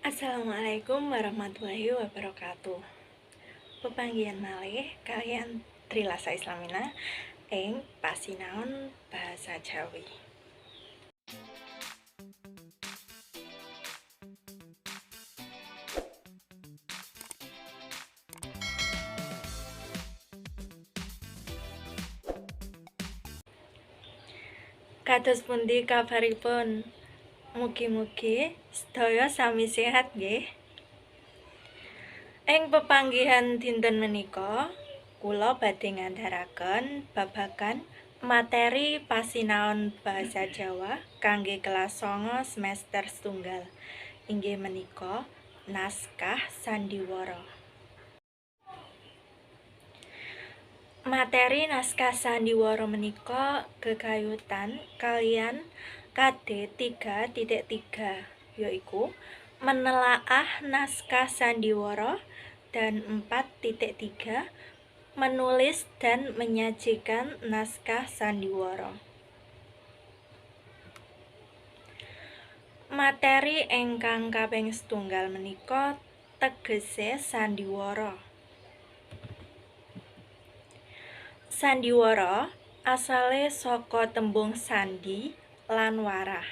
Assalamualaikum warahmatullahi wabarakatuh. Pepanggihan malih kaliyan Trilasa Islamina ing pasinaon Basa Jawi. Kados pundi kabaripun? Mugi-mugi sedaya sami sehat nggih. Ing pepanggihan dinten menika, kula badhe ngandharaken babagan materi pasinaon Basa Jawa kangge kelas 9 semester setunggal. Inggih menika naskah sandiwara. Materi naskah sandiwara menika gegayutan kaliyan KD 3.3, yaiku menelaah naskah sandiwara, dan 4.3 menulis dan menyajikan naskah sandiwara. Materi ingkang kaping setunggal menika tegese sandiwara. Sandiwara asale saka tembung sandi lan warah.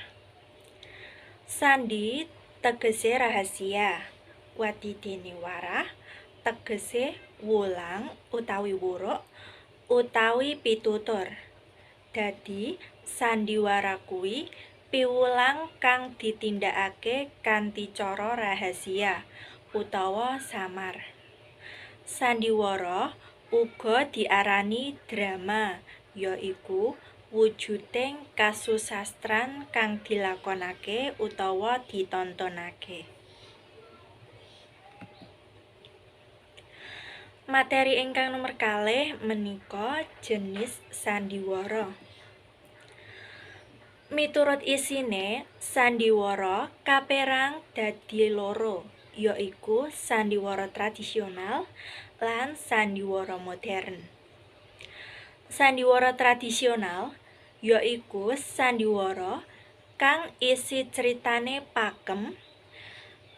Sandi tegese rahasia, wadidene warah tegese wulang utawi wuruk utawi pitutur. Dadi sandiwara kuwi piwulang kang ditindakake kanthi cara rahasia utawa samar. Sandiwara uga diarani drama, yaiku wujuding kasusastran kang dilakonake utawa ditontonake. Materi ingkang nomer kalih menika jenis sandiwara. Miturut isine, sandiwara kaperang dadi loro, yaiku sandiwara tradisional lan sandiwara modern. Sandiwara tradisional yaiku sandiwara kang isi critane pakem,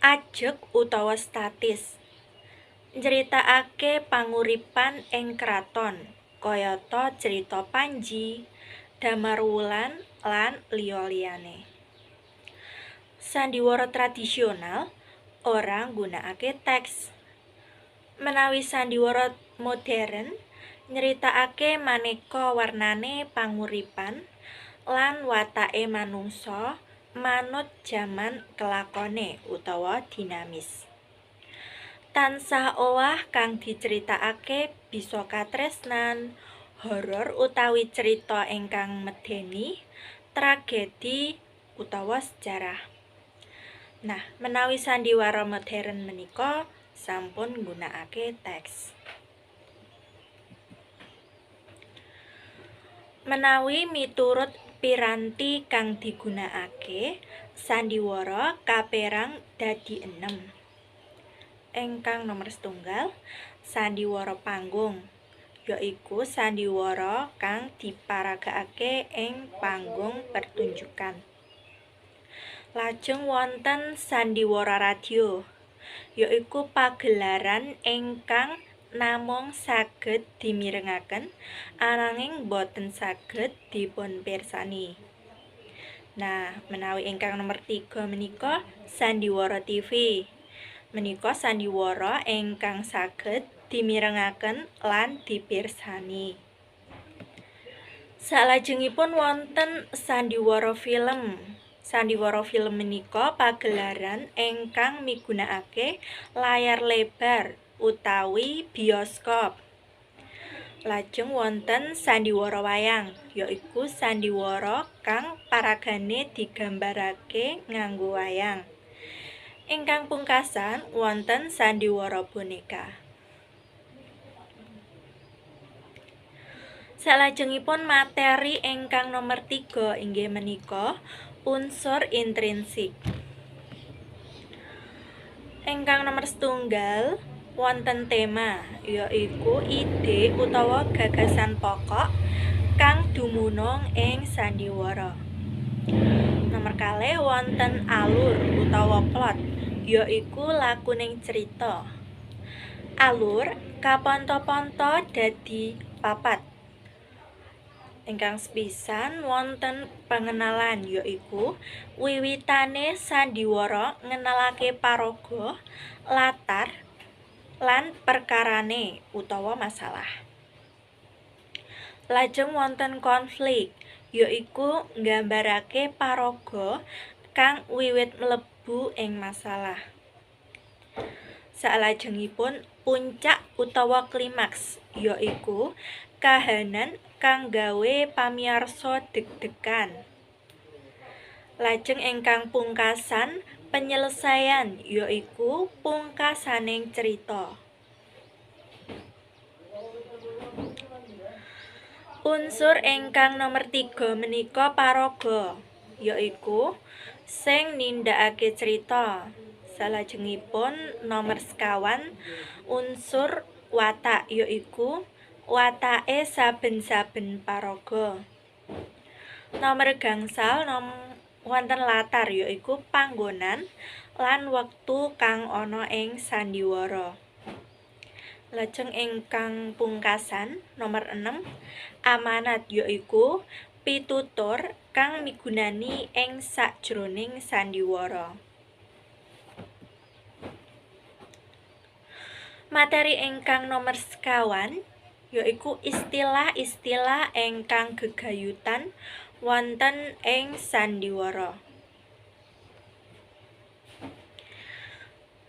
ajeg utawa statis, nyritakake panguripan ing kraton, kayata crita Panji, Damarwulan, lan liya-liyane. Sandiwara tradisional ora nggunakake teks. Menawi sandiwara modern nyritakake maneka warnane panguripan lan watake manungsa manut jaman kelakone utawa dinamis. Tansah owah kang diceritakake bisa katresnan, horor utawi crita ingkang medeni, tragedi utawa sejarah. Nah, menawi sandiwara modern menika sampun nggunakake teks. Menawi miturut piranti kang digunakake, sandiwara kaperang dadi 6. Ingkang nomer setunggal, sandiwara panggung, yaiku sandiwara kang diparagakake ing panggung pertunjukan. Lajeng wonten sandiwara radio, yaiku pagelaran ingkang namung saged dimirengaken ananging boten saged dipunpirsani. Nah, menawi ingkang nomer 3 menika sandiwara TV. Menika sandiwara ingkang saged dimirengaken lan dipirsani. Salajengipun wonten sandiwara film. Sandiwara film menika pagelaran ingkang migunakake layar lebar utawi bioskop. Lajeng wonten sandiwara wayang, yaiku sandiwara kang paragane digambarake nganggo wayang. Ingkang pungkasan wonten sandiwara boneka. Salajengipun materi ingkang nomer 3 inggih menika unsur intrinsik. Ingkang nomer setunggal wonten tema, yaiku ide utawa gagasan pokok kang dumunung ing sandiwara. Nomer kalih wonten alur utawa plot, yaiku lakuning crita. Alur kaponto-ponto dadi papat. Ingkang sepisan wonten pengenalan, yaiku wiwitane sandiwara ngenalake paraga, latar, lan perkarane utawa masalah. Lajeng wonten konflik, yaiku nggambarake paraga kang wiwit mlebu ing masalah. Salajengipun puncak utawa klimaks, yaiku kahanan kang gawe pamiyarsa deg-degan. Lajeng ingkang pungkasan penyelesaian, yaiku pungkasaning crita. Unsur ingkang nomer 3 menika paraga, yaiku sing nindakake crita. Salajengipun nomer sekawan unsur watak, yaiku watake saben-saben paraga. Nomer gangsal wonten latar, yaiku panggonan lan wektu kang ana ing sandiwara. Lajeng ingkang pungkasan nomer 6 amanat, yaiku pitutur kang migunani ing sajroning sandiwara. Materi ingkang nomer sekawan yaiku istilah-istilah ingkang gegayutan wonten ing sandiwara.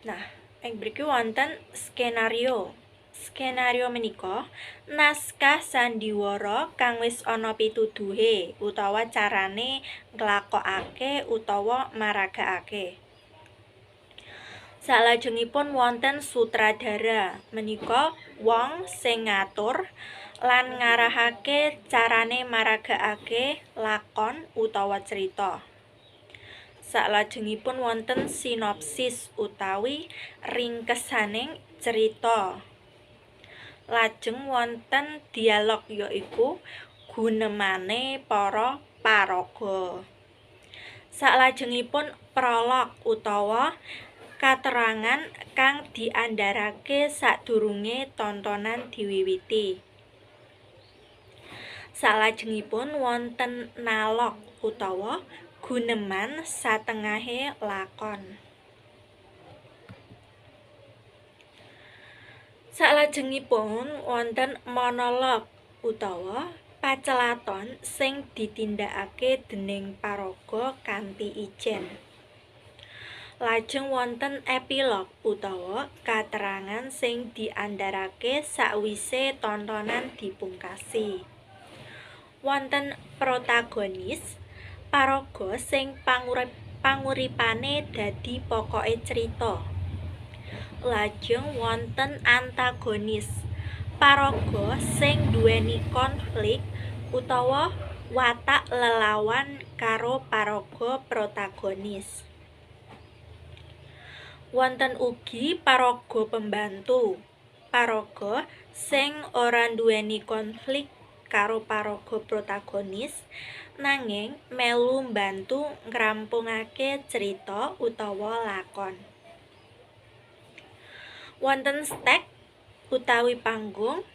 Nah, ing mriki wonten skenario. Skenario menika naskah sandiwara kang wis ana pituduhe utawa carane nglakokake utawa maragakake. Salajengipun wonten sutradara, menika wong sing ngatur lan ngarahake carane maragakake lakon utawa crita. Salajengipun wonten sinopsis utawi ringkesaning crita. Lajeng wonten dialog, yaiku gunemane para paraga. Salajengipun prolog utawa katerangan kang diandharake sadurunge tontonan diwiwiti. Salajengipun wonten nalog utawa guneman satengahe lakon. Salajengipun wonten monolog utawa pacelaton sing ditindakake dening paraga kanthi ijen. Lajeng wonten epilog utawa katerangan sing diandharake sakwise tontonan dipungkasi. Wonten protagonis, paraga sing panguripane dadi pokoke crita. Lajeng wonten antagonis, paraga sing duweni konflik utawa watak lelawan karo paraga protagonis. Wonten ugi paraga pembantu, paraga sing ora nduweni konflik karo paraga protagonis nanging melu mbantu ngrampungake crita utawa lakon. Wonten stek utawi panggung,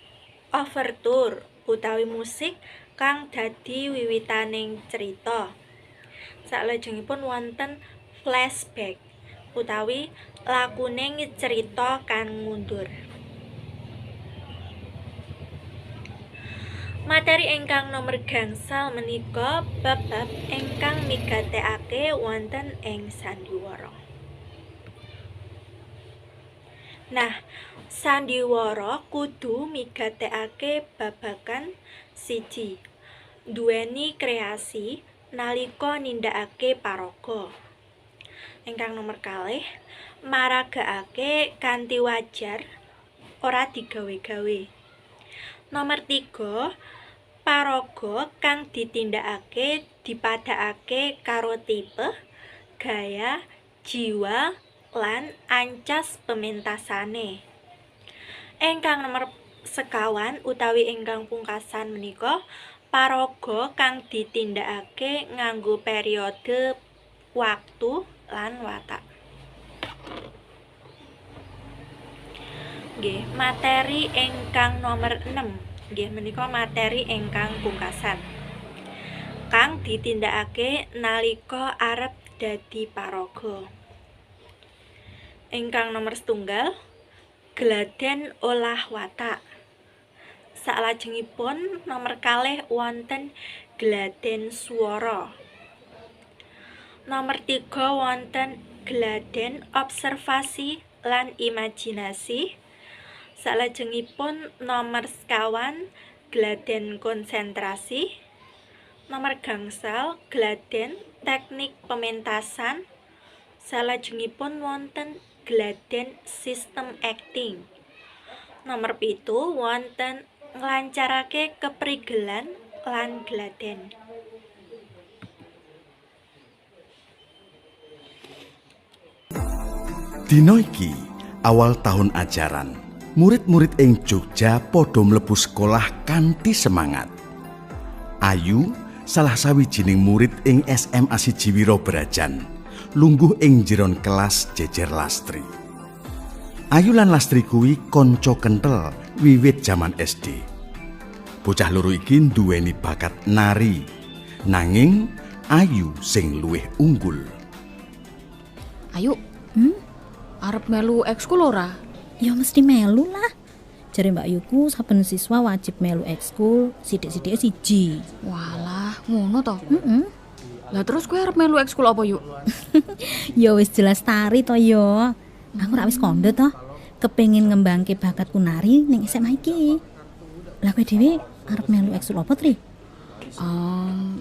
overture utawi musik kang dadi wiwitaning crita. Salajengipun wonten flashback utawi lakuning crita kang mundur. Materi ingkang nomer gangsal menika bab-bab ingkang migatekake wonten ing sandiwara. Nah, sandiwara kudu migatekake babagan 1. Nduweni kreasi nalika nindakake paraga. Ingkang nomer kalih, maragakake kanthi wajar, ora digawe-gawe. Nomer 3, paraga kang ditindakake dipadhakake karo tipe, gaya, jiwa, lan ancas pementasane. Ingkang nomer sekawan utawi ingkang pungkasan menika paraga kang ditindakake nganggo periode waktu lan watak. Nggih, materi ingkang nomer 6 nggih menika materi ingkang pungkasan kang ditindakake nalika arep dadi paraga. Ingkang nomer setunggal, gladen olah watak. Salajengipun nomer kalih wonten gladen swara. Nomer 3 wonten gladen observasi lan imajinasi. Salajengipun nomer sekawan gladen konsentrasi. Nomor gangsal gladen teknik pementasan. Salajengipun wonten gladen sistem akting. Nomor 7 wonten nglancarake keprigelan lan gladen. Dina iki awal tahun ajaran, murid-murid ing Jogja padha mlebu sekolah kanthi semangat. Ayu, salah sawijining murid ing SMA 1 Wirobrajan, lungguh ing jeron kelas jejer Lastri. Ayu lan Lastri kuwi kanca kentel wiwit jaman SD. Bocah loro iki nduweni bakat nari, nanging Ayu sing luwih unggul. Ayu, arep melu ekskul ora? Ya mesti melu lah. Jare Mbak Yuku saben siswa wajib melu ekskul, sithik-sithike siji. Walah, ngono to? Heeh. Lah terus kowe arep melu ekskul apa yuk? Ya wis jelas tari to yo. Aku rak wis kondo to. Kepengin ngembangke bakatku nari ning SMA iki. Lah kowe dhewe arep melu ekskul apa, Tri?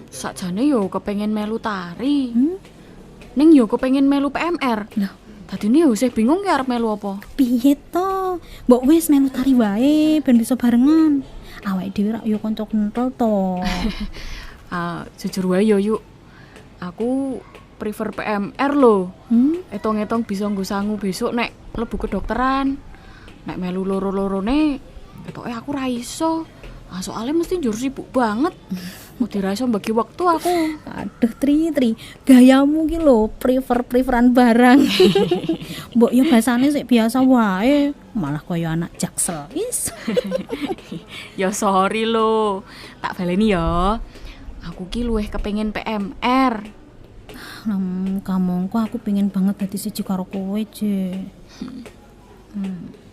Sakjane yo kepengin melu tari. Ning yo kepengin melu PMR. Lah, dadine yo isih bingung ki arep melu apa. Piye to? Mbok wis melu tari wae ben bisa barengan. Awake dhewe rak yo kanca kental to. Jujur wae yo yuk. Aku prefer PMR lho. Etong-etong bisa nggo sangu besok nek mlebu kedokteran. Nek melu loro-lorone ketoke aku ra iso. Ah, soalnya mesti njur sibuk banget. Wedi ra iso mbagi wektu aku. Aduh Tri, gayamu ki lho prefer-preferan barang. Mbok yo basane sik biasa wae, malah kaya anak Jaksel. Is. Ya sorry lho. Tak baleni ya. Aku ki luwih kepengin PMR. Kamangka aku pengen banget dadi siji karo kowe, Je.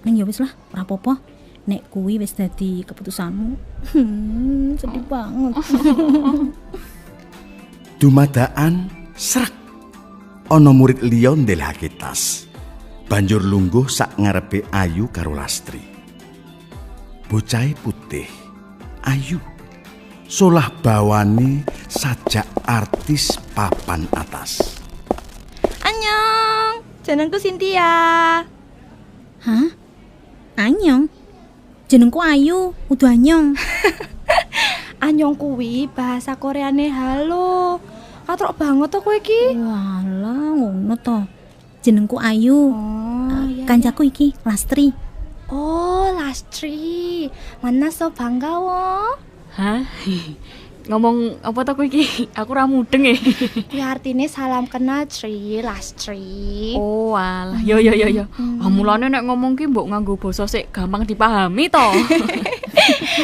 Ning ya wis lah, ora apa-apa. Nek kuwi wis dadi keputusanmu. Sedih banget. Dumadakan srek. Ana murid liya ndelehake tas. Banjur lungguh sak ngarepe Ayu karo Lastri. Bocahe putih, ayu. Solah bawane sajak artis papan atas. Annyeong, jenengku Cynthia. Hah? Annyeong? Jenengku Ayu, udu anyong. Anyong kuwi bahasa Koreane halo. Katrok banget to kowe iki. Walah, ngono to. Jenengku Ayu. Oh, iya, kancaku iki Lastri. Oh, Lastri. 만나서 반가워. Hah? Ngomong apa to kowe iki? Aku ora mudeng e. Kuwi artine salam kenal Tri, Lastri. Oh, alah. Yo yo yo yo. Ah, mulane nek ngomong ki mbok nganggo basa sik gampang dipahami to.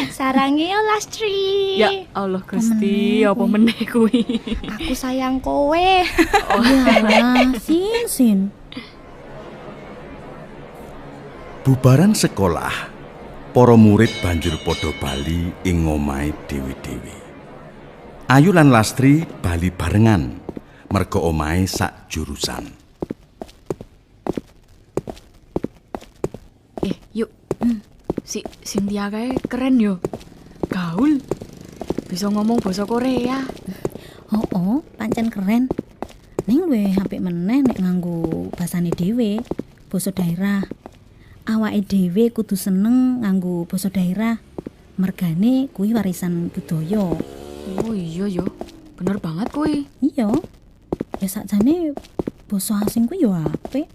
Sarange yo Lastri. Ya Allah Gusti, apa meneh kuwi? Aku sayang kowe. Oh, ya, sin sin. Bubaran sekolah, para murid banjur padha bali ing omahe dewi-dewi. Ayu lan Lastri bali barengan, merga omahe sak jurusan. Yuk. Si Cynthia kae keren yo. Gaul. Bisa ngomong basa Korea. Oh, pancen keren. Ning luwih apik meneh nek nganggo basane dhewe, basa daerah. Awake dhewe kudu seneng nganggo basa daerah. Mergane kuwi warisan budaya. Oh iya yo, bener banget kuwi. Iya. Ya sakjane basa asing kuwi yo apik.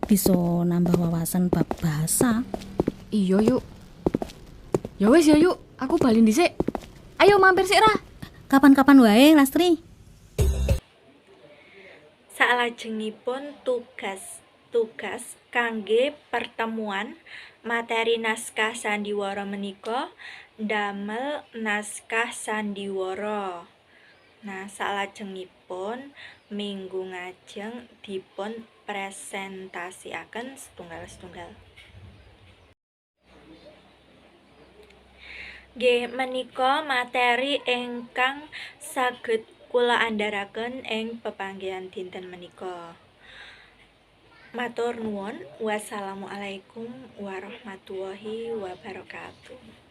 Bisa nambah wawasan bab bahasa. Iya yuk. Ya wis ya yuk, aku bali dhisik. Ayo mampir sik ra. Kapan-kapan wae Lastri. Salajengipun tugas Tugas kangge pertemuan materi naskah sandiwara menika ndamel naskah sandiwara. Nah, salajengipun minggu ngajeng dipun presentasiaken setunggal-setunggal. Nggih menika materi ingkang saged kula andharaken ing pepanggihan dinten menika. Matur nuwun. Wassalamualaikum warahmatullahi wabarakatuh.